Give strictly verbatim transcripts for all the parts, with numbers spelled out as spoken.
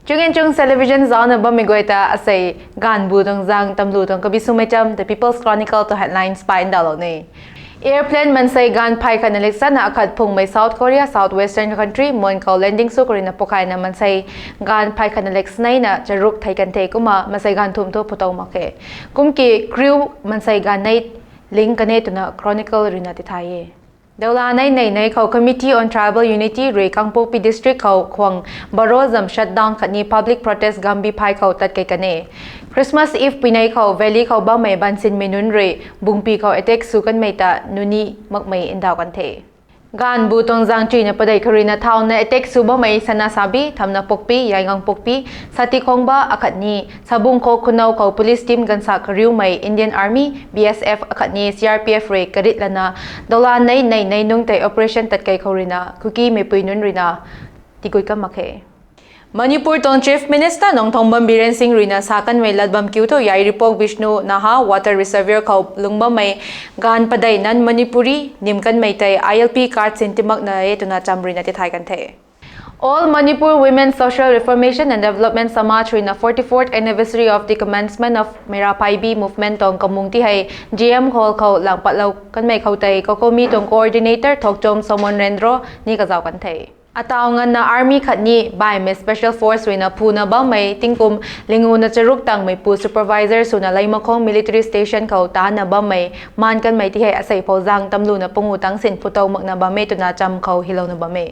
Chung Chungs Television zaucna bammei guay ta asei gaanvbu tuang zaeng tamlu tuang kabi swmei cham The People's Chronicle tuang headlines pay ndauhlou ni. Airplane mansei gaanv phay khatna leksana akhat phungmei South Korea, south western country, muan khou landing sw khou ruina pukhayna mansei gaanv phay khatna leksaneina charuk thei kan the kumna mansei gaanv thumh thu phutow mak khe. Kumki crew mansei gaanv nei ling kan e twna Chronicle ruina tithay e. Doula nei nei nei khou Committee on Tribal Unity rui Kangpokpi District khou khwang Baro zam shutdown khatni public protest gambi phay khou tat kei kan e. Christmas Eve puinei khou valley khou bammei bansinmei nunc rui bungpi khou attack sw kanmei ta nuni makmei ndauh kan the. Gaanvbu tuang zaeng chuina padeih khou ruina thauna attack sw bammei Sanasabi, Thamnapokpi, Yaingangpokpi, Satikhongba akhatni Sabungkhou Khunou khou police team ganvsa kariumei Indian Army, B S F akhatni C R P F rui karitlana doula nei nei nei nungc tei operation tat kei khou ruina Kukimeipui nunc ruina tigui kan mak khe. Manipur tuang Chief Minister Nongthombam Biren Singh ruina sa kanmei lat bam kiu thu Yairipok Vishnu Naha water reservoir khou lung bammei gaanv padeih non-Manipuri nim kanmei tei I L P card sin timakna e twna cham ruina tithay kan the. All Manipur Women Social Reformation and Development Samaj ruina forty-fourth anniversary of the commencement of Meira Phaibi movement tuang kamung ti hei G M Hall khou lang patlou kanmei khou tei COCOMI tuang coordinator Thokchom Somonrendro ni kazauh kan the. Ataw nganvna army khatni baihmei special force ruina phuna bammei tingkum linguna charuk tangmeipu supervisor swna Leimakhong military station khou tana bammei maan kanmei ti hei asei phou zaeng tamluna pangu tang sin phutow makna bam e twna cham khou hylouna bam e.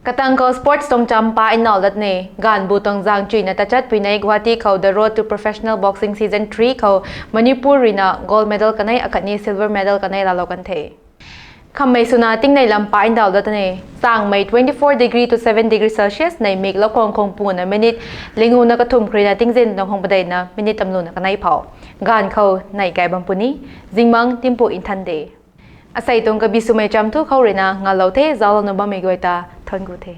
Katang khou sports tuang cham pay ndauh dat ne. Gaanvbu tuang zaeng chuina tachat puinei Guwahati khou The Road to Professional Boxing Season three khou Manipur ruina gold medal kanei akhatni silver medal kanei laalou kan the. Khammei swna tingnei lam pay ndauh dat ne. Changmei twenty-four degree to seven degree Celsius nei mik loukhwang khwang puna minute linguna kathumh khou ruina tingzin tuang khang padeihna minute tamluna kanei phou gaanv khou nei gay bam puni. Zingmang Timpu Nthan de. Asei tuang kabi swmei cham thu khou ruina ngalou the, zauclouna bammei guay ta thuanc ku the.